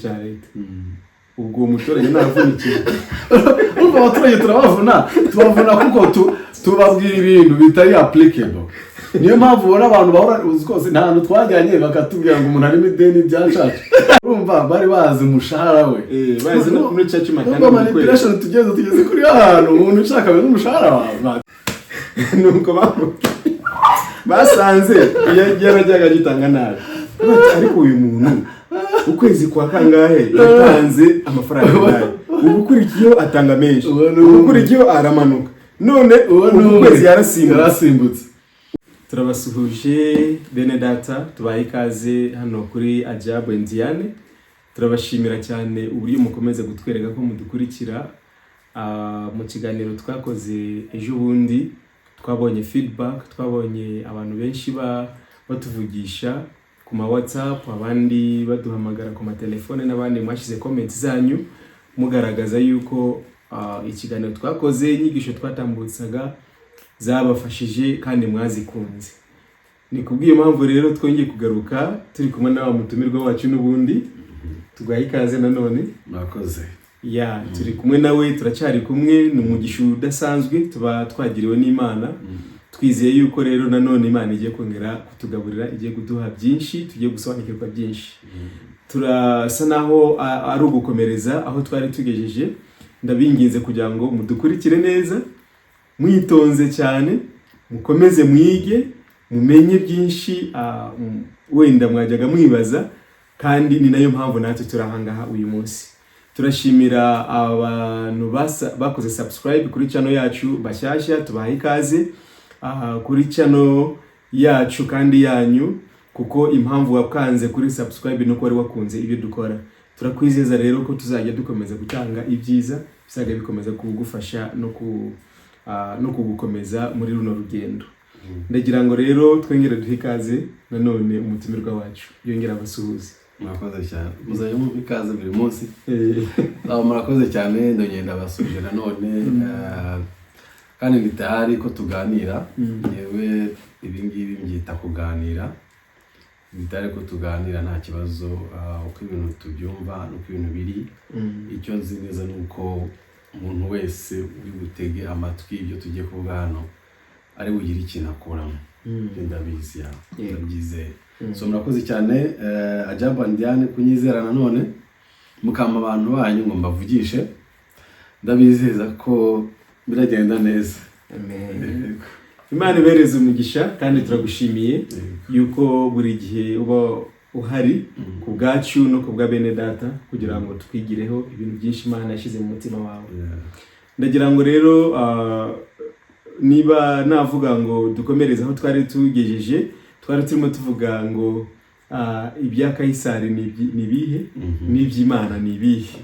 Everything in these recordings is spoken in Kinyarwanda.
Cya leta. Ubwo uwo muturage ntavunikira. Urumva, abaturage turabavuna, tubavuna kuko tubabwira ibintu bitari applicable. Niyo mpamvu ubona abantu bahora, uzi kose nta hantu twajyanye bakatubwira ngo umuntu arimo ideni rya church. Urumva, bari bazi umushahara we. Bazi no muri cya cyuma Nubwo atanga buri kwezi. Manipulation tugeze kuri hantu umuntu ushaka amenya umushahara wawe. Nuko basanze yarajyaga agitanga nabi. Bati, "Ariko uyu muntu ukwezi kwa kangahe yatanze amafaranga nabi? Ubukurikiyeho atanga menshi, Uwo ni umwe. ubukurikiyeho aramanuka, none Uwo ni uku umwe. kwezi yarasimbutse." Yarasimbutse. Turabasuhuje bene data, tubaye ikaze hano kuri Ajabu Indiane. Turabashimira cyane uburyo mukomeza kutwereka ko mudukurikira. Mu kiganiro twakoze ejo bundi twabonye feedback, twabonye abantu benshi batuvugisha ku ma WhatsApp, abandi baduhamagara ku matelefone, n'abandi mwashyize comment zanyu mugaragaza yuko ikiganiro twakoze, inyigisho twatambutsaga zabafashije kandi mwazikunze. Ni kubw'iyo mpamvu rero twongeye kugaruka turi kumwe na wa mutumirwa wacu n'ubundi. Tugaha ikaze nanone. Murakoze. Ya, turi kumwe nawe, turacyari kumwe. Ni umugisha udasanzwe tuba twagiriwe n'Imana. Twizeye yuko rero nanone Imana igiye kongera kutugaburira, igiye kuduha byinshi, tugiye gusobanukirwa byinshi. Turasa naho ari ugukomereza aho twari tugejeje. Ndabinginze kugira ngo mudukurikire neza mwitonze cyane, mukomeze mwige, mumenye byinshi wenda mwajyaga mwibaza. Kandi ni nayo mpamvu natwe turi ahangaha uyu munsi. Turashimira abantu bakoze subscribe kuri channel yacu bashyashya. Tubahaye ikaze kuri channel yacu kandi yanyu, kuko impamvu wakanze kuri subscribe nuko wari wakunze ibyo dukora. Turakwizeza rero ko tuzajya dukomeza gutanga ibyiza bizajya bikomeza kugufasha no kugukomeza muri runo rugendo. Ndagira ngo rero twongere duhe ikaze nanone umutumirwa wacu, yongere abasuhuze. Murakoze cyane, muzajya mumpa ikaze buri munsi. Murakoze cyane, ndongera ndabasuje nanone, kandi ndi tayari ko tuganira. Yewe, ibi ngibi mbyita kuganira. Ndi tayari ko tuganira, nta kibazo, uko ibintu tubyumva n'uko ibintu biri. Icyo nzi neza ni uko umuntu wese uri butege amatwi ibyo tugiye kuvuga hano ari bugire ikintu akuramo. Ibyo ndabizi, ya, ndabyizeye. So murakoze cyane, Ajabu Diane, kunyizera nanone mukampa abantu banyu ngo mbavugishe. Ndabizeza ko biragenda neza. Amen. Imana ibereze umugisha, kandi turagushimiye yuko buri gihe uba uhari ku bwacu no ku bwa bene data kugira ngo twigireho ibintu byinshi Imana yashyize mu mutima wawe. Ndagira ngo rero niba navuga ngo dukomereze aho twari tugejeje. Twari turimo tuvuga ngo ibya Kayisari ni ibihe, n'iby'Imana ni ibihe?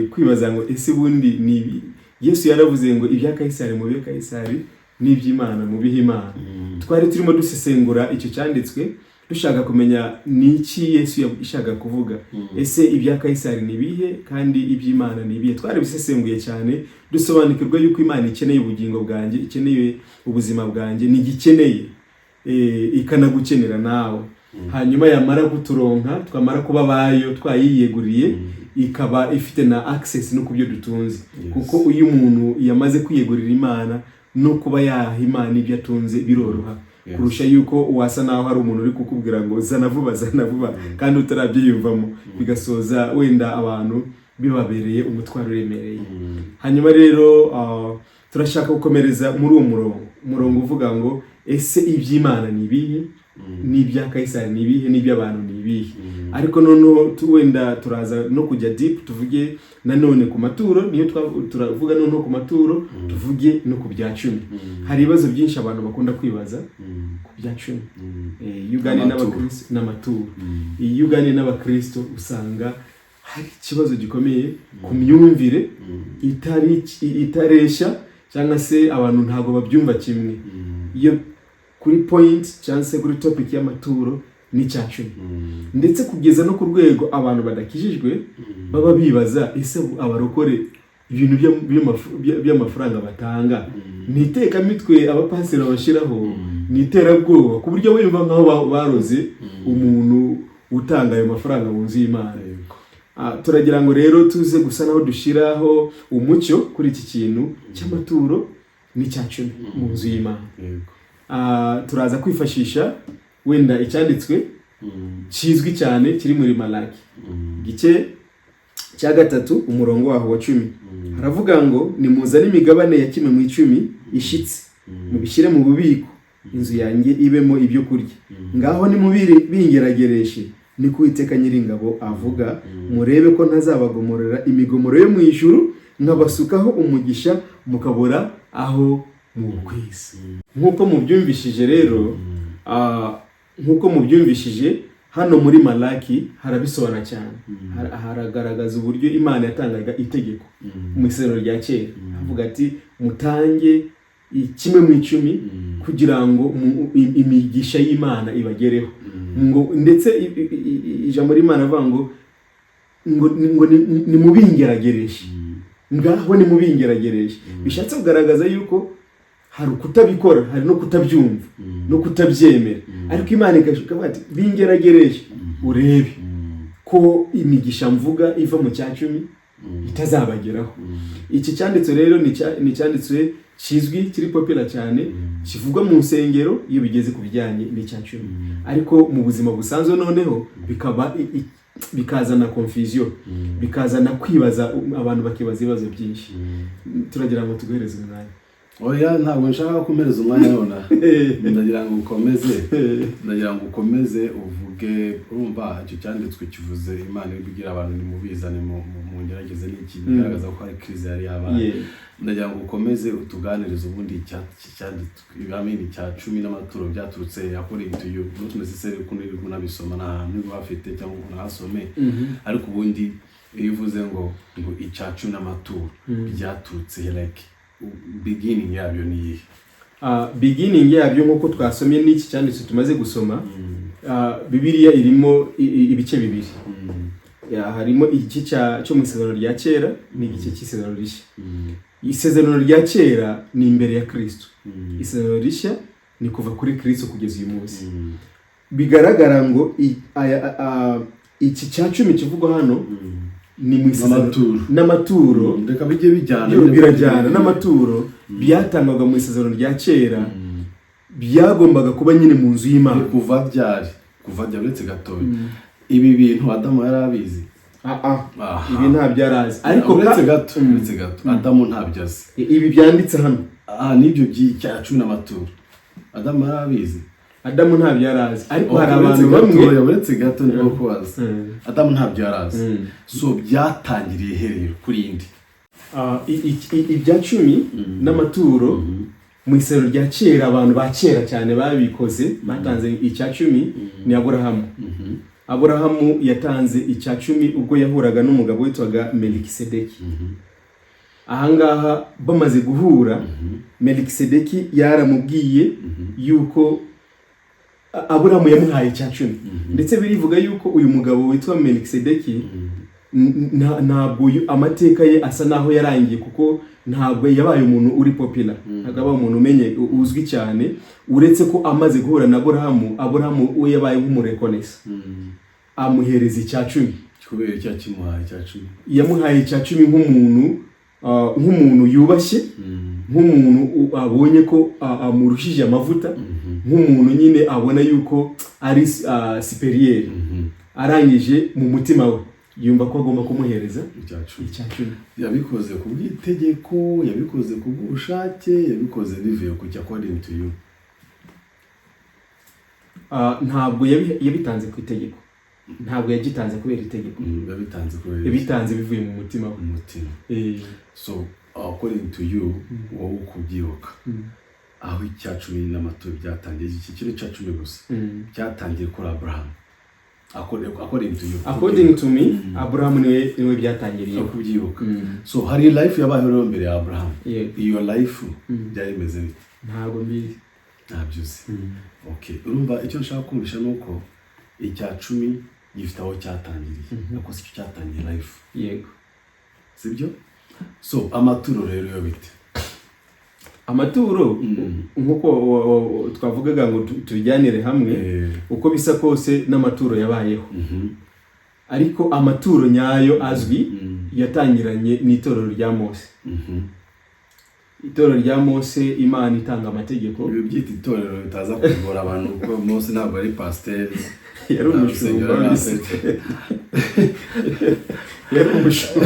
Kwibaza ngo ese ubundi ni Yesu yaravuze ngo ibya Kayisari mu bihe Kayisari, n'iby'Imana mu bihe Imana. Twari turimo dusesengura icyo cyanditswe, dushaka kumenya ni iki Yesu yashaka kuvuga. Ese ibya Kayisari ni ibihe kandi iby'Imana ni ibihe? Twarabisesenguye cyane, dusobanukirwa yuko Imana ikeneye ubugingo bwanjye, ikeneye ubuzima bwanjye, ntigikeneye, ikanagukenera nawe. Hanyuma yamara kuturonka, twamara kuba abayo, twayiyeguriye, ikaba ifite na access no ku byo dutunze. Kuko iyo umuntu yamaze kwiyegurira Imana, no kuba yaha Imana ibyo atunze biroroha kurusha yuko wasa naho hari umuntu uri kukubwira ngo zana vuba, zana vuba, kandi utarabyiyumvamo, bigasoza wenda abantu bibabereye umutwaro uremereye. Hanyuma rero turashaka gukomereza muri uwo murongo, umurongo uvuga ngo ese iby'Imana ni ibihe, n'ibya Kayisari ni ibihe, n'iby'abantu ni ibihe? Ariko noneho wenda turaza no kujya deep, tuvuge nanone ku maturo. Niyo turavuga noneho ku maturo, tuvuge no ku bya cumi. Hari ibibazo byinshi abantu bakunda kwibaza ku bya cumi. Iyo uganiriye Amaturo. n'abakristo n'amaturo, iyo uganiriye n'abakristo usanga hari ikibazo gikomeye ku myumvire itari itareshya, cyangwa se abantu ntabwo babyumva kimwe iyo kuri point cyangwa se kuri topic y'amaturo n'icya cumi, ndetse kugeza no ku rwego abantu badakijijwe baba bibaza: ese abarokore ibintu by'amafaranga batanga ni itekamitwe abapasiteri babashyiraho, ni iterabwoba, ku buryo wumva nk'aho baroze umuntu utanga ayo mafaranga mu nzu y'Imana? Turagira ngo rero tuze gusa naho dushyiraho umucyo kuri iki kintu cy'amaturo n'icya cumi mu nzu y'Imana. Turaza kwifashisha wenda icyanditswe kizwi cyane kiri muri Malaki, igice cya 3, umurongo waho wa 10. Haravuga ngo: "Nimuzane imigabane ya kimwe mu icumi ishyitse, mubishyire mu bubiko, inzu yanjye ibemo ibyo kurya. Ngaho nimubingeragereshe, ni ko Uwiteka Nyiringabo avuga, murebe ko ntazabagomorera imigomoro yo mu ijuru, nkabasukaho umugisha mukabura aho muwukwiza." Nk'uko mubyumvishije rero, nk'uko mubyumvishije hano muri Malaki, harabisobanura cyane. Haragaragaza uburyo Imana yatangaga itegeko mu Isezerano rya Kera, avuga ati: "Mutange kimwe mu icumi kugira ngo imigisha y'Imana ibagereho." Ngo ndetse ijambo ry'Imana avuga ngo nimubingeragereshe, ngaho nimubingeragereshe. Bishatse kugaragaza yuko hari ukutabikora, hari no kutabyumva no kutabyemera, ariko Imana ikavuga ati: "Bingeragereshe urebe ko imigisha mvuga iva mu cya cumi itazabageraho." Iki cyanditswe rero ni icyanditswe kizwi, kiri popular cyane, kivugwa mu nsengero iyo bigeze ku bijyanye n'icya cumi, ariko mu buzima busanzwe noneho bikaba bikazana confusion, bikazana kwibaza, abantu bakibaza ibibazo byinshi. Turagira ngo tuguhereze umwanya. Oya, ntabwo nshaka kumpereza umwanya nonaha. Ndagira ngo ukomeze uvuge. Urumva icyo cyanditswe kivuze Imana iri kubwira abantu: "Nimubizane mungerageze." N'iki bigaragaza ko hari crise yari yabaye. Ndagira ngo ukomeze utuganirize ubundi cyanditswe ibamini cya cumi n'amaturo byaturutse according to you, not necessarily ukuntu uri kunabisoma n'ahantu niba uhafite cyangwa unahasome. Ariko ubundi iyo uvuze ngo icya cumi n'amaturo byaturutse he? Like, beginning yabyo ni iyihe? Beginning yabyo, nk'uko twasomye n'iki cyanditswe tumaze gusoma, Bibiliya irimo ibice bibiri. Ya, harimo igice cyo mu Isezerano rya Kera n'igice cy'Isezerano Rishya. Isezerano rya Kera ni imbere ya Kristo, Isezerano Rishya ni kuva kuri Kristo kugeza uyu munsi. Bigaragara ngo iki cya cumi kivugwa hano ni mu isezerano N'amaturo. N'amaturo. Reka bijye bijyana. Byo birajyana. N'amaturo byatangwaga mu Isezerano rya Kera byagombaga kuba nyine mu nzu y'Imana. Ni kuva ryari? Uretse gatoya, ibi bintu Adamu yari abizi? Ah, ah. Aha. Ibi ntabyo yari azi, ariko Uretse gato, uretse gato, Adamu ntabyo azi. Ibi byanditse hano. Aha n'ibyo by'icya cumi n'amaturo Adamu yari abizi? Adamu ntabyo yari azi, ariko hari Uretse abantu bamwe gatoya, uretse gato, ndimo kubaza. Adamu ntabyo yari azi. So byatangiriye herero kuri indi? Ibya cumi n'amaturo mu Isezerano rya Kera, abantu ba kera cyane babikoze, batanze icya cumi, ni Aburahamu. Aburahamu yatanze icya cumi ubwo yahuraga n'umugabo witwaga Melikisedeki. Ahangaha bamaze guhura, Melikisedeki yaramubwiye yuko Aburahamu yamuhaye icya cumi. Ndetse birivuga yuko uyu mugabo witwa Melikisedeki ntabwo amateka ye asa naho yarangiye, kuko ntabwo yabaye umuntu uri popular, ntabwo yabaye umuntu umenye uzwi cyane, uretse ko amaze guhura na Aburahamu, Aburahamu we yabaye nk'umurekonesa, amuhereza icya cumi. Kubera icya kimuhaye icya cumi? Yamuhaye icya cumi nk'umuntu yubashye, nk'umuntu abonye ko amurushije amavuta, nk'umuntu nyine abona yuko ari supérieur. Arangije mu mutima we yumva ko agomba kumuhereza Icya cumi. icya cumi. Yabikoze ku bw'itegeko, yabikoze ku bw'ubushake, yabikoze bivuye ku cya according to you? Ntabwo yabitanze ku itegeko, ntabwo yagitanze kubera itegeko. Yabitanze kubera iki? Yabitanze bivuye mu mutima we. Umutima. So according to you, wowe ukubyibuka, aho icya cumi n'amaturo byatangiye, iki kiri icya cumi gusa, cyatangiye kuri Abraham according to you? According to me, Abraham niwe byatangiriye. Kubyibuka. So hari life yabayeho rero mbere ya Abraham. Yego. Iyo life byari bimeze bite? Ntabwo mbizi. Ntabyo uzi. Okay, urumva icyo nshaka kumvisha ni uko icya cumi gifite aho cyatangiriye, ariko si cyo cyatangiye life. Yego. Sibyo? So amaturo rero yo bite? Amaturo, nk'uko twavugaga ngo tubijyanire hamwe, uko bisa kose n'amaturo yabayeho. Ariko amaturo nyayo azwi yatangiranye n'itorero rya Mose. Itorero rya Mose, Imana itanga amategeko. Ibi byita itorero bitaza kugora abantu, kuko Mose ntabwo ari pasiteri. Yari Nta umushumba rusengero yari w'Abisirayeli. afite. Yari umushumba.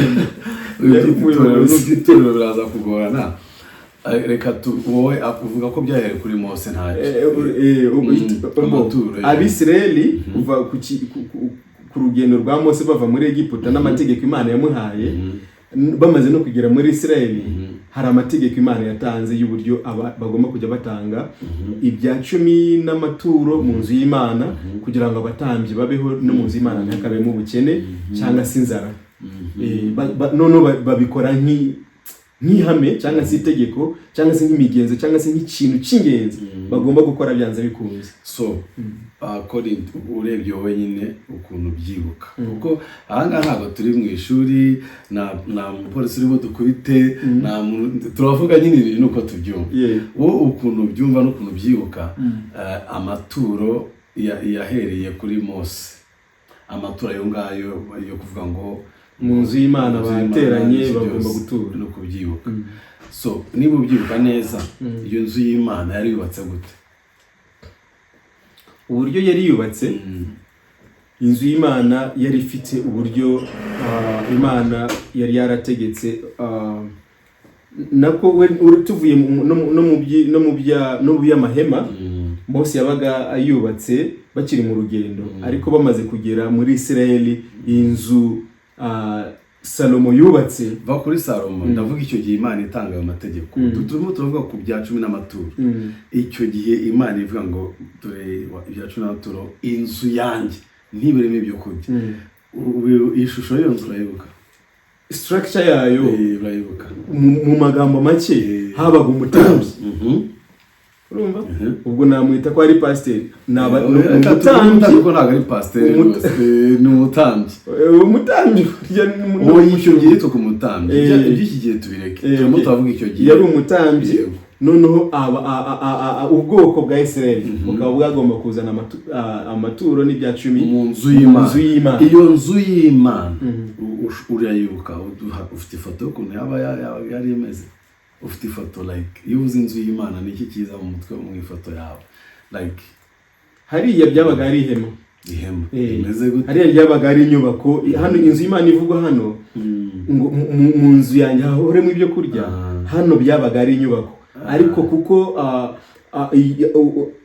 Ibi Yari byita itorero umuyobozi. N'iby'itorero biraza kugorana. Reka tu wowe uvuga ko byahereye kuri Mose, ntacyo. Amaturo, Abisirayeli kuva ku rugendo rwa Mose bava muri Egiputa n'amategeko Imana yamuhaye, bamaze no kugera muri Isirayeli, hari amategeko Imana yatanze y'uburyo bagomba kujya batanga ibya cumi n'amaturo mu nzu y'Imana, kugira ngo abatambyi babeho, no mu nzu y'Imana ntihakabemo ubukene cyangwa se inzara. Noneho babikora nk'ihame cyangwa se itegeko cyangwa se nk'imigenzo cyangwa se nk'ikintu cy'ingenzi bagomba gukora byanze bikunze. So according to, urebye wowe nyine ukuntu ubyibuka, kuko ahangaha ntabwo turi mu ishuri, nta mupolisi urimo dukubite, nta muntu, turavuga nyine ibintu uko tubyumva. Wowe ukuntu ubyumva n'ukuntu ubyibuka, amaturo yahereye kuri Mose, amaturo ayo ngayo yo kuvuga ngo mu nzu y'Imana mu nzu y'Imana, bateranye n'iki bagomba byose, gutura. No kubyibuka. So niba ubyibuka neza, iyo nzu y'Imana yari yubatse gute? Uburyo yari yubatse, inzu y'Imana yari ifite uburyo Imana yari yarategetse, nako tuvuye no mu by'amahema Mose yabaga ayubatse bakiri mu rugendo, ariko bamaze kugera muri Isirayeli, inzu Salomo yubatse. Va kuri Salomo, ndavuga icyo gihe Imana itanga ayo mategeko. Turimo turavuga ku bya cumi n'amaturo. Icyo gihe Imana ivuga ngo dore ibya cumi n'amaturo, inzu yanjye ntiburemo ibyo kurya. Iyi shusho y'iyo nzu urayibuka? Structure yayo? Urayibuka? Mu magambo make, habaga umutambyi, urumva? Ubwo namwita ko ari pasiteri. Ni Reka tuvuge umutambyi. Umutambyi, kuko ntabwo ari pasiteri rwose. Ni umutambyi. Umutambyi burya ni Uwo icyo gihe yitwa umutambyi. Iby'iki gihe tubireke. Turimo turavuga icyo gihe. Yari umutambyi. Noneho ubwoko bwa Isirayeli bukaba bwagomba kuzana amaturo n'ibya cumi mu nzu mu y'Imana. nzu y'Imana. Iyo nzu y'Imana urayibuka? Ufite ifoto y'ukuntu yaba yari imeze? Ufite ifoto? Like, iyo uvuze inzu y'Imana, ni iki kiza mu mutwe, mu ifoto yawe, like? Hariya byabaga ari ihema. Ihema rimeze gute? Hariya ryabaga ari inyubako. Hano inzu y'Imana ivugwa hano ngo mu nzu yanjye hahoremo ibyo kurya, hano byabaga ari inyubako, ariko kuko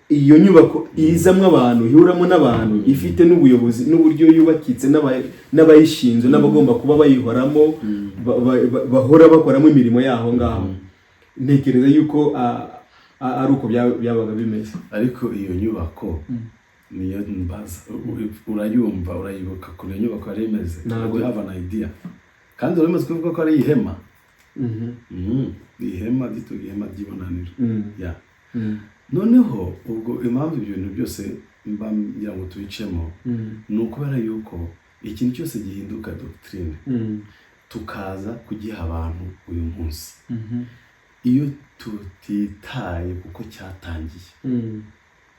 iyo nyubako izamwo abantu, ihuramo n'abantu, ifite n'ubuyobozi n'uburyo yubakitse n'abayishinzwe n'abagomba kuba bayihoramo, bahora bakoramo imirimo yaho ngaho, ntekereza yuko ari uko byabaga bimeze. Ariko iyo nyubako niyo mbaza. Urayumva, urayibuka ukuntu iyo nyubako yari imeze? Ntabwo. You have an idea? Kandi uramaze kuvuga ko ari ihema. Ihema ryitwa ihema ry'ibonaniro. Yeah. Noneho ubwo impamvu ibyo bintu byose mba ngira ngo tubicemo ni ukubera yuko ikintu cyose gihinduka doctrine, tukaza kugiha abantu uyu munsi, iyo tutitaye kuko cyatangiye,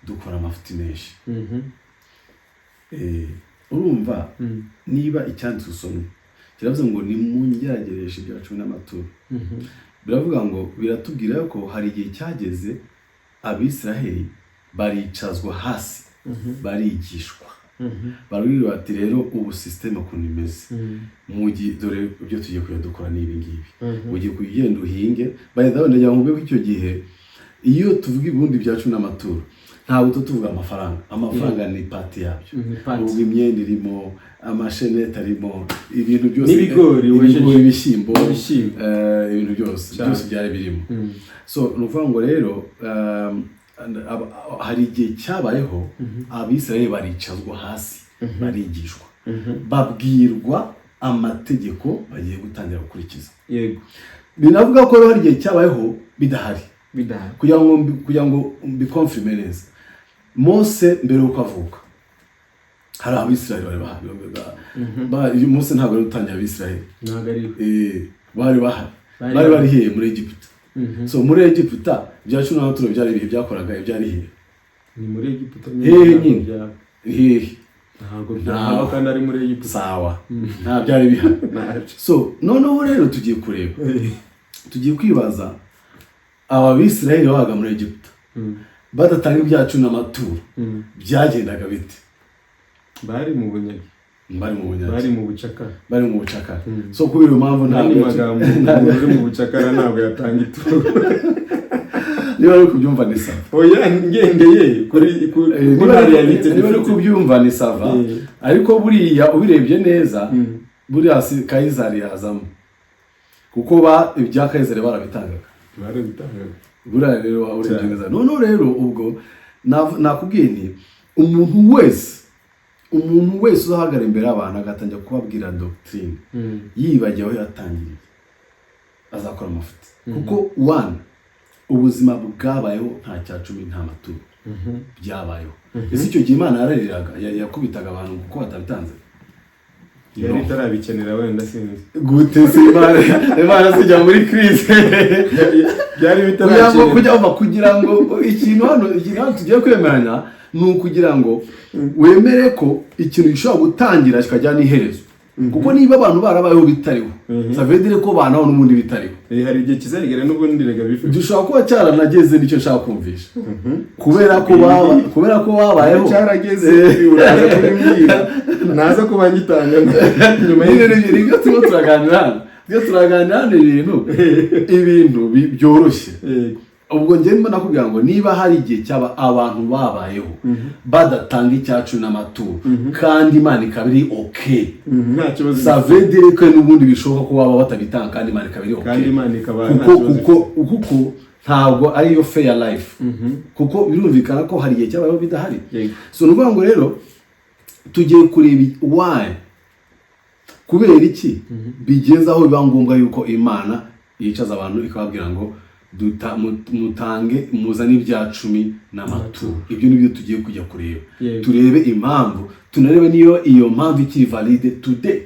dukora amafuti menshi. Urumva, niba icyanditswe usomye kiravuze ngo nimungeragereshe ibya cumi n'amaturo, biravuga ngo, biratubwira ko hari igihe cyageze Abisiraheli baricazwa hasi, barigishwa, barabwira bati: "Rero ubu système ukuntu imeze, mu gihe dore ibyo tugiye kujya dukora ni ibi ngibi, ugiye kugenda uhinge." By the way, ndagira ngo mvuge ko icyo gihe iyo tuvuga ubundi bya cumi n'amaturo, ntabwo tuba tuvuga amafaranga. Amafaranga ni part yabyo. Ni part. Ubwo imyenda irimo, amashenete arimo, ibintu byose. N'ibigori wejeje. Ibigori, ibishyimbo. Ibishyimbo. Ibintu byose. Cyane. Byose byari birimo. So ni ukuvuga ngo rero hari igihe cyabayeho Abisirayeli baricazwa hasi, barigishwa, babwirwa amategeko bagiye gutangira gukurikiza. Binavuga ko rero hari igihe cyabayeho bidahari. Bidahari. Kugira ngo mbiconfirme neza, Mose mbere y'uko avuka hari Abisirayeli bari bahari. Mose ntabwo ari gutangira Abisirayeli. Ntabwo ari we. Bari bahari. Bari bari bahari. Bari hehe? Muri Egiputa. So muri Egiputa ibya cumi n'amaturo byari ibihe byakoraga, ibyari hehe? Ni muri Egiputa. Hehe nyine. Nyine? Byaba. Hehe? Ntabwo byahaba kandi ari muri Egiputa. Sawa, nta byari bihari. Ntacyo. So noneho rero tugiye kureba, tugiye kwibaza, aba Bisirayeli babaga muri Egiputa badatanga ibyacu n'amaturo, byagendaga bite? Bari mu bunyage. Bari mu bunyage. Bari mu bucakara. Bari mu bucakara. So kubera iyo mpamvu, N'andi ntabwo magambo, umuntu uri mu bucakara ntabwo yatanga ituro. Niba ari kubyumva ni ça va. Oya, ngendeye kuri kuri Niba réalité niba ari dufite. kubyumva ni ça va. Ariko buriya ubirebye neza, buriya si Kayizari yazamo, kuko ba ibya Kayizari barabitangaga. Barabitangaga. Buriya rero waba urebye Cyane. neza. Noneho rero ubwo nakubwiye nti umuntu wese uzahagarara imbere y'abantu agatangira kubabwira doctrine yibagiwe aho yatangiriye, azakora amafuti, kuko one, ubuzima bwabayeho nta cya cumi, nta maturo, byabayeho. Ese icyo gihe Imana yarariraga, yakubitaga abantu kuko batabitanze? Yari itarabikenera wenda, sinzi. Gute se? Imana zijya muri crise Byari kugira ngo bitarakenerwa. Kugira ngo ikintu hano tugiye kwemeranya ni ukugira ngo wemere ko ikintu gishobora gutangira kikajya n'iherezo, kuko niba abantu barabayeho bitariho, ça veut dire ko banaho n'ubundi bitariho. Hari igihe kizagera n'ubundi rega bife. Gishobora kuba cyaranageze, nicyo nshaka kumvisha, kubera ko babayeho. Cyarageze, uraza kubimbwira, naza kuba ngitanga nyuma. Nyine nibyo turimo turaganira hano, ibintu byoroshye. Ubwo njye ndimo nakubwira ngo niba hari igihe cyaba abantu babayeho badatanga icyacu n'amaturo kandi Imana ikaba iri okay, Nta kibazo. ça veut dire ko n'ubundi bishoboka ko baba batabitanga kandi Imana ikaba iri Kandi okay. Imana ikaba nta Kuko kibazo. Kuko ntabwo ariyo fair life, kuko birumvikana ko hari igihe cyabayeho bidahari. So ni ukuvuga ngo rero tugiye kureba why, kubera iki bigeze aho biba ngombwa yuko Imana yicaza abantu ikababwira ngo mutange, muzane ibya cumi n'amaturo. Ibyo ni byo tugiye kujya kureba. Turebe impamvu, tunarebe niyo iyo mpamvu ikiri valide today,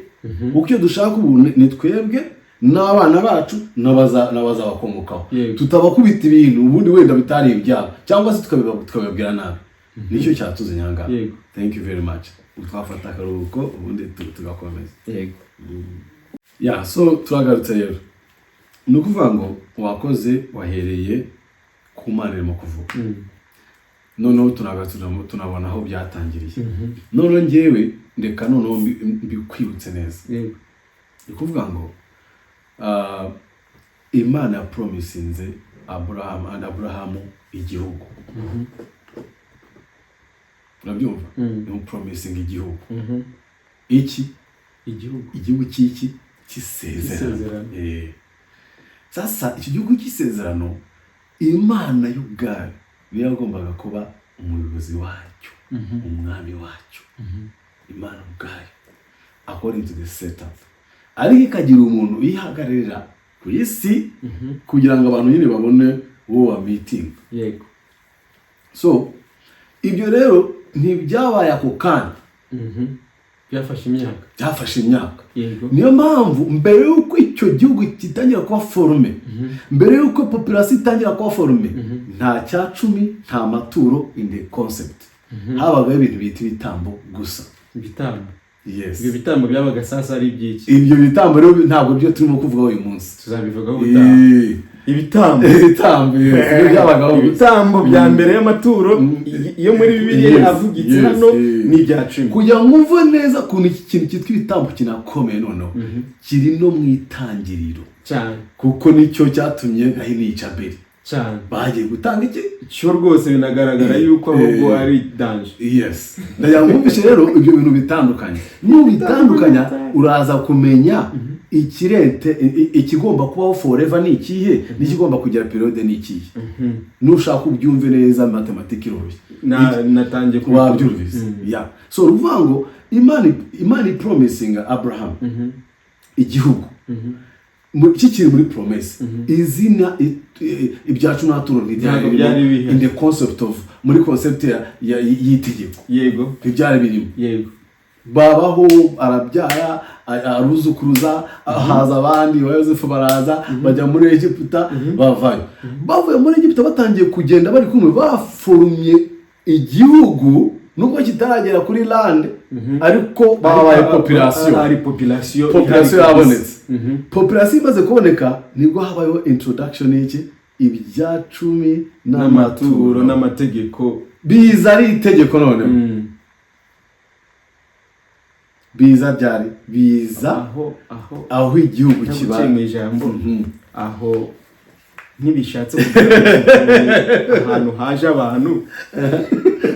kuko iyo dushaka ubu ni twebwe n'abana bacu n'abazabakomokaho, tutabakubita ibintu ubundi wenda bitari ibyabo, cyangwa se tukabibabwira nabi. Nicyo cyatuzanye aha ngaha. Thank you very much. Twafata akaruhuko, ubundi tugakomeza. Yego. Yeah, so turagarutse rero. Ni ukuvuga ngo wakoze, wahereye ku Mana irimo kuvuga. Noneho tunagarutse, tunabona aho byatangiriye. Noneho ngewe reka noneho mbikwibutse neza. Ni ukuvuga ngo Imana yapromisinze Aburahamu and Aburahamu igihugu, urabyumva? Imupromisinga igihugu. Iki? Igihugu. Igihugu cy'iki? Cy'isezerano. Cy'isezerano. Sasa icyo gihugu cy'isezerano, Imana y'ubwayo niyo yagombaga kuba umuyobozi wacyo, umwami wacyo, Imana ubwayo, according to the setup, ariko ikagira umuntu uyihagararira ku isi kugira ngo abantu nyine babone uwo wa meeting. So ibyo rero ntibyabaye ako kanya. Byafashe imyaka. Byafashe imyaka. Niyo mpamvu mbere y'uko icyo gihugu gitangira kuba formé, mbere y'uko population itangira kuba formé, nta cya cumi, nta maturo in the concept. Habagaho ibintu bita ibitambo gusa. Ibitambo. Yes. Ibyo bitambo byabaga sasa ari iby'iki? Ibyo bitambo rero ntabwo byo turimo kuvugaho uyu munsi. Tuzabivugaho ubutaha. Ibitambo. Ibitambo, yes, ibyo byabagaho gusa. Ibitambo bya mbere y'amaturo iyo muri Bibiliya avugitse hano ni ibya cumi. Kugira ngo umve neza ukuntu iki kintu cyitwa ibitambo kinakomeye, noneho kiri no mu Itangiriro, kuko nicyo cyatumye Gahini yica Abeli. Bagiye gutanga iki? Cyo rwose binagaragara yuko ahubwo ari danger. Yes, ndagira ngo wumvishe rero ibyo bintu bitandukanye. Nubitandukanya uraza kumenya ikirente ikigomba kubaho forever ni ikihe, n'ikigomba kugira période ni ikihe. Nushaka ubyumve neza, mathématique iroroshye. Natangiye kubikora. Wabyumvise? Yeah, so ni ukuvuga ngo Imana ipromisinga Abraham igihugu, kikiri muri promesse, izina ibyacu n'aturo ntibyari Ntabwo byari birimo bihari. in the concept of, muri concept y'itegeko. Ntibyari birimo. Babaho, arabyara, aruzukuruza, haza abandi ba Yosefu, baraza bajya muri Egiputa, bavayo. Bavuye muri Egiputa batangiye kugenda bari kumwe, baforumye igihugu. Nubwo kitaragera kuri land, ariko babaye population. Hari population. Population ihari. Yabonetse. Population imaze kuboneka, nibwo habayeho introduction y'iki? Ibya cumi n'amaturo. N'amaturo. N'amategeko. Biza ari itegeko noneho. Biza byari biza Aho aho igihugu kiba. Ntaguciye mu ijambo. Aho ntibishatse kuvuga ngo ahantu haje abantu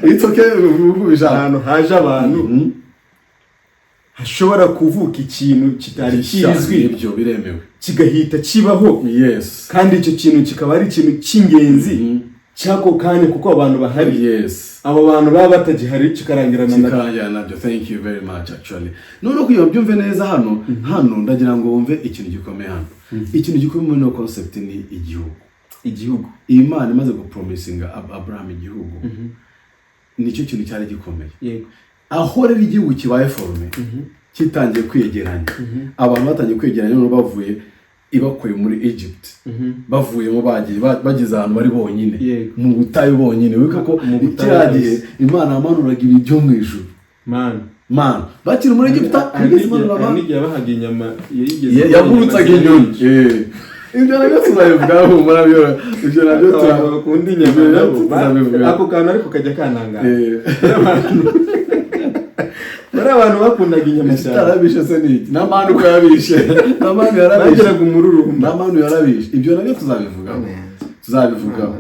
It's okay, uko ubishaka. Ahantu haje abantu hashobora kuvuka ikintu kitari kizwi, Ibyo biremewe. kigahita kibaho, kandi icyo kintu kikaba ari ikintu cy'ingenzi cy'ako kanya kuko abantu bahari. Abo bantu baba batagihari, kikarangirana na Kikarangira nabyo. Thank you very much. Actually, noneho kugira ngo byumve neza, hano ndagira ngo wumve ikintu gikomeye hano. Ikintu gikomeye muri ino concept ni igihugu. Igihugu. Imana imaze gupromisinga Abraham igihugu, nicyo kintu cyari gikomeye. Aho rero igihugu kibaye formed, kitangiye kwiyegeranya, abantu batangiye kwegeranya, noneho bavuye, ibakuye muri Egypt, bavuyemo bagiye bageze ahantu bari bonyine, mu butayu bonyine. Wibuka ko Mu butayu kiriya gihe hose. Imana yamanuraga ibiryo mu ijuru. Man. Mana bakiri muri Egiputa Hari ntigeze n'igihe imanura hari amana. n'igihe yabahaga inyama yigeze Yagurutsaga inyoni. Ibyo nabyo tuzabivugaho, humura byo ibyo nabyo Abantu bakunda inyama ibyo nabyo nabo tuzabivugaho. Ako kantu ariko kajya kanangara. Bari abantu bakundaga inyama cyane. Ikitarabishe se ni iki? N'amani uko yabishe, n'amani yarabishe. Bagiraga umururumba. N'amani yarabishe. Ibyo nabyo tuzabivugaho, tuzabivugaho.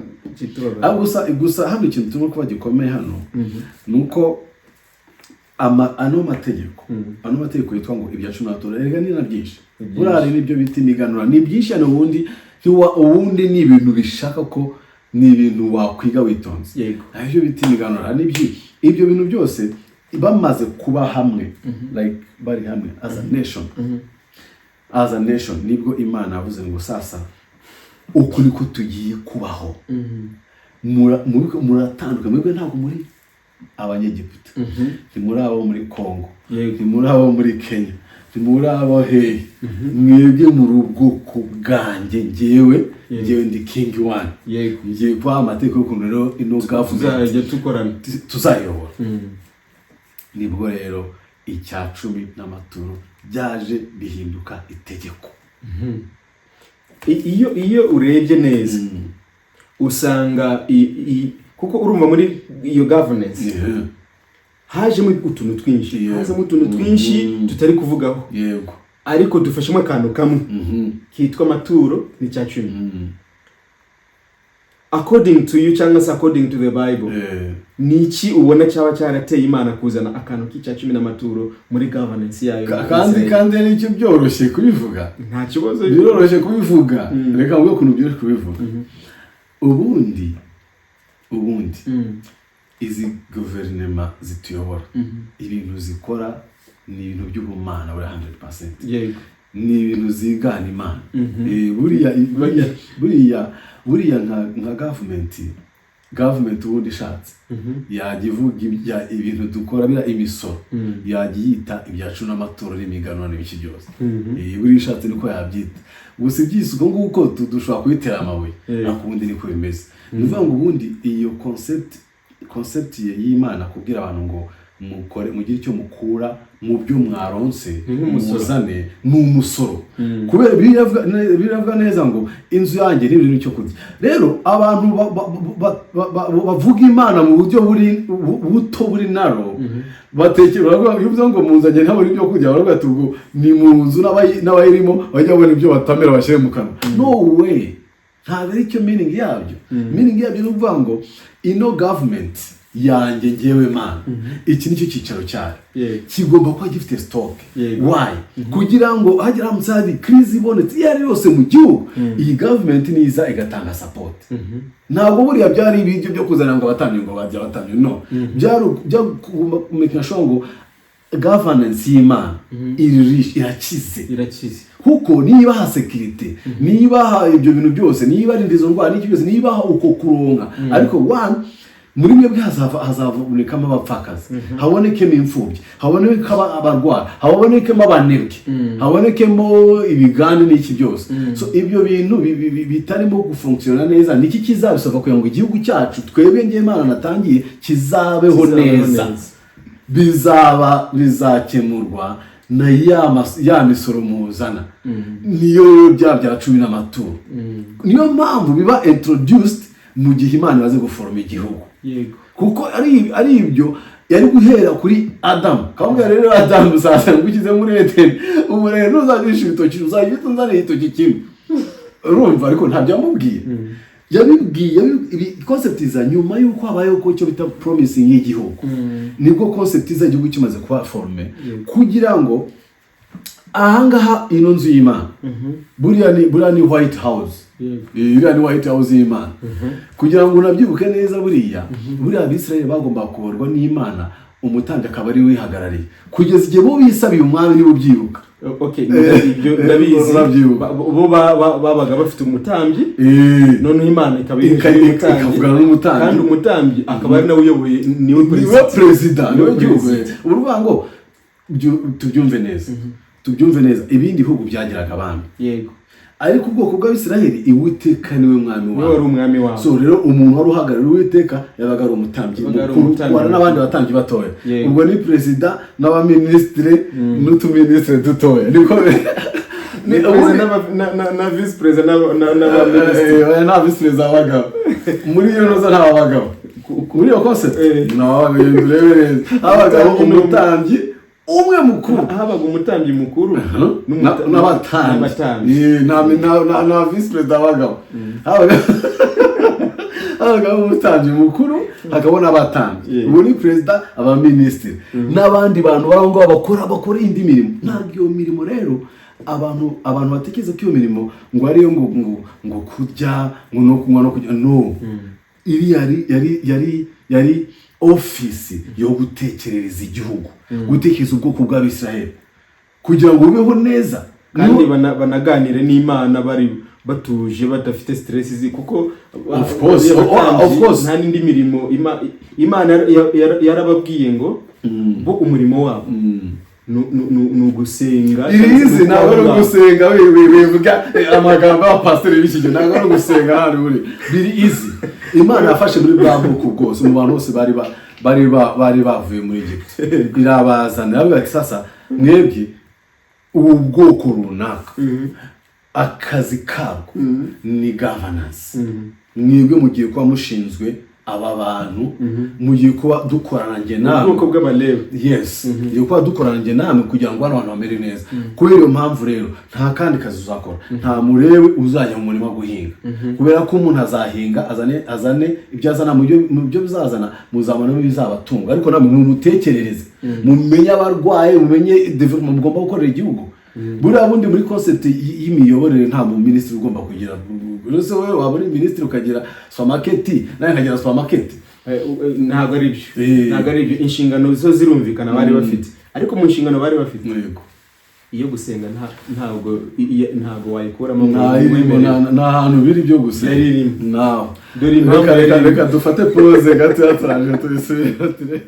Ariko gusa hano ikintu turimo kuba gikomeye hano ni uko ano mategeko yitwa ngo ibya cumi n'atatu, erega ni na byinshi. Ni byinshi. Buriya hari n'ibyo bita imiganura, ni byinshi cyane. Ubundi ubundi ni ibintu bishaka ko ni ibintu wakwiga witonze. Hari ibyo bita imiganura, ni byinshi. Ibyo bintu byose bamaze kuba hamwe, like bari hamwe as a nation, as a nation, nibwo Imana yavuze ngo sasa uku niko tugiye kubaho. Muratandukanye mwebwe, ntabwo muri Abanyegiputa, ntimuri abo muri Kongo, ntimuri abo muri Kenya, ntimuri abo hehe. Mwebwe muri ubwoko bwanjye, ngewe ngewe ndi king one. Ngiye kubaha amategeko y'ukuntu rero ino government Tuzajya dukorana. Tuzayobora. Nibwo rero icya cumi n'amaturo byaje bihinduka itegeko. Iyo urebye neza usanga kuko urumva muri iyo governance hajemo utuntu twinshi, hazamo utuntu twinshi tutari kuvugaho, ariko dufashemo akantu kamwe kitwa amaturo n'icya cumi. According to you, cyangwa se according to the Bible, ni iki ubona cyaba cyarateye Imana kuzana akantu k'icya cumi n'amaturo muri governance yayo? Kandi nicyo byoroshye kubivuga. Nta kibazo. Biroroshye kubivuga. Reka mvuge ukuntu byoroshye kubivuga. Ubundi izi guverinoma zituyobora, ibintu zikora ni ibintu by'ubumana buri 100%. Ni ibintu zigana Imana. Buriya nka government ubundi ishatse yajya ivuga ibintu dukora biriya, imisoro, yajya yita ibyacu n'amaturo n'imiganura n'ibiki byose. Buriya ishatse niko yabyita. Gusa ibyise uko nguko dushobora kubitera amabuye, ariko ubundi niko bimeze. Ni ukuvuga ngo ubundi iyo concept y'Imana kubwira abantu ngo mukore, mugire icyo mukura mu byo mwaronse, Ni nk'umusoro. muzane, ni umusoro, kubera biravuga neza ngo inzu yanjye ni ibintu cyo kurya. Rero abantu bavuga Imana mu buryo buri buto, buri naro batekera, baravuga, iyo uvuze ngo muzanye ntabona ibyo kurya, baravuga ati ubwo ni mu nzu n'abayirimo bajya babona ibyo batamira bashyire mu kanwa. No way, ntabwo ari cyo meaning yabyo. Meaning yabyo ni ukuvuga ngo ino government yanjye, ngewe Mana, iki nicyo cyicaro cyayo, kigomba kuba gifite stock. Why? Kugira ngo hagira haramutse hari crise ibonetse iyo ari yose mu gihugu, iyi government niza igatanga support. Ntabwo buriya byari ibiryo byo kuzana ngo abatambyi ngo bajya abatambyi, no byari byagomba kumenya sure ngo governance y'Imana iri rich, irakize. Irakize. Kuko niba ha sécurité, niba ha ibyo bintu byose, niba ari izo ndwara n'iki byose, niba ha uko kuronka, ariko one Muri mwebwe hazabonekamo abapfakazi, habonekemo imfubyi, habonekemo abarwayi, habonekemo abanebwe, habonekemo ibigande n'iki byose. So ibyo bintu bitarimo gufunctiona neza, niki kizabisaba kugira ngo igihugu cyacu, twebwe ngewe Imana natangiye, kizabeho Kizabeho neza? Neza. Bizakemurwa na ya misoro muzana, niyo bya cumi n'amaturo. Niyo mpamvu biba introduced mu gihe Imana imaze guforoma igihugu, kuko ari ibyo yari guhera kuri Adamu, kamubwira: "Rero Adamu, sasa ngushyize muri Edeni, ubu rero ntuzajya ibitoki, uzajya uhita unzanira igitoki kimwe." Urumva, ariko ntabyo yamubwiye. Yabibwiye ibi concept iza nyuma y'uko habayeho ko icyo bita promising y'igihugu. Nibwo concept iza, igihugu kimaze kuba formé, kugira ngo ahangaha ino nzu y'Imana, buriya ni White House. Iriya ni White House y'Imana. Kugira ngo unabyibuke neza, buriya Abisirayeli bagomba kuyoborwa n'Imana, umutambyi akaba ari we wihagarariye kugeza igihe bo bisabiye umwami, niba ubyibuka. Okay, ibyo ndabizi. Urabyibuka. Bo babaga bafite umutambyi, noneho Imana ikaba iri hejuru y'umutambyi. Ikavugana n'umutambyi. Kandi umutambyi akaba ari nawe uyoboye, niwe Niwe perezida. Perezida niwe Niwe gihugu. perezida. Uruvuga ngo tubyumve neza, tubyumve neza, ibindi bihugu byagiraga abami, ariko ubwoko bw'Abisirayeli, Uwiteka niwe mwami Niwe wabo. wari umwami wabo. So rero umuntu wari uhagarariye Uwiteka yabaga ari umutambyi Yabaga ari mukuru, umutambyi wari mukuru. n'abandi batambyi batoya. Ubwo ni perezida n'abaminisitiri n'utuminisitiri dutoya, niko Ni perezida na visi perezida n'abaminisitiri. Oya, nta visi perezida wabagabo muri iyo noza, nta wabagabo muri iyo concept. Nta wabagabo, urebe neza, habagaho Umutambyi ni umwe. umutambyi umwe mukuru. Habaga umutambyi mukuru N'abatambyi. N'abatambyi. Nta visi perezida wabagabo. Habagaho umutambyi mukuru, hakaba n'abatambyi. Ubu ni perezida, abaminisitiri n'abandi bantu bari aho ngaho bakora indi mirimo. Ntabwo iyo mirimo rero abantu batekereza ko iyo mirimo ngo ariyo ngo kurya, ngo no kunywa no kurya. No, iri yari ofisi yo gutekerereza igihugu, gutekereza ubwoko bw'Abisiraheli kugira ngo bubeho neza. Kandi banaganire n'Imana bari batuje, badafite stress kuko Of course, abatambyi of course. nta n'indi mirimo. Imana yarababwiye ngo bo umurimo wabo ni ugusenga. Irizi ntabwo ari ugusenga. Wivuga amagambo y'abapasiteri b'iki gihe, ntabwo ari ugusenga, ntabwo buri biri izi. Imana yafashe muri bwa bwoko bwose, mu bantu bose bari bavuye muri Egiputa, irabazana, irababwira ati: "Sasa mwebwe ubu bwoko runaka, akazi kabwo ni governance. Mwebwe mugiye kuba mushinzwe aba bantu, mugiye kuba dukorana njye namwe." Ubwoko bw'Abalewi. Yes, mugiye kuba dukorana njye namwe kugira ngo bano bantu bamere neza. Kubera iyo mpamvu rero, nta kandi kazi uzakora, nta Mulewi uzajya mu murima guhinga, kubera ko umuntu azahinga azane ibyo azana, mu byo bizazana muzabonamo ibizabatunga, ariko namwe mumutekerereze, mumenye abarwaye, mumenye development mugomba gukorera igihugu." Buriya bundi muri concept y'imiyoborere nta mu minisitiri ugomba kugira. Uretse wowe waba uri minisitiri ukagira supermarket, nawe nkagira supermarket. Ntabwo ari byo. Ntabwo ari byo. Inshingano zo zirumvikana bari bafite, ariko mu nshingano bari bafite, iyo gusenga ntabwo wayikuramo ngo Nta irimo. wemerewe. Nta hantu biri byo gusa. Yari irimo. Nawe Dore impamvu reka yari reka irimo. Reka dufate pause gato, turaje tubisubire turebe.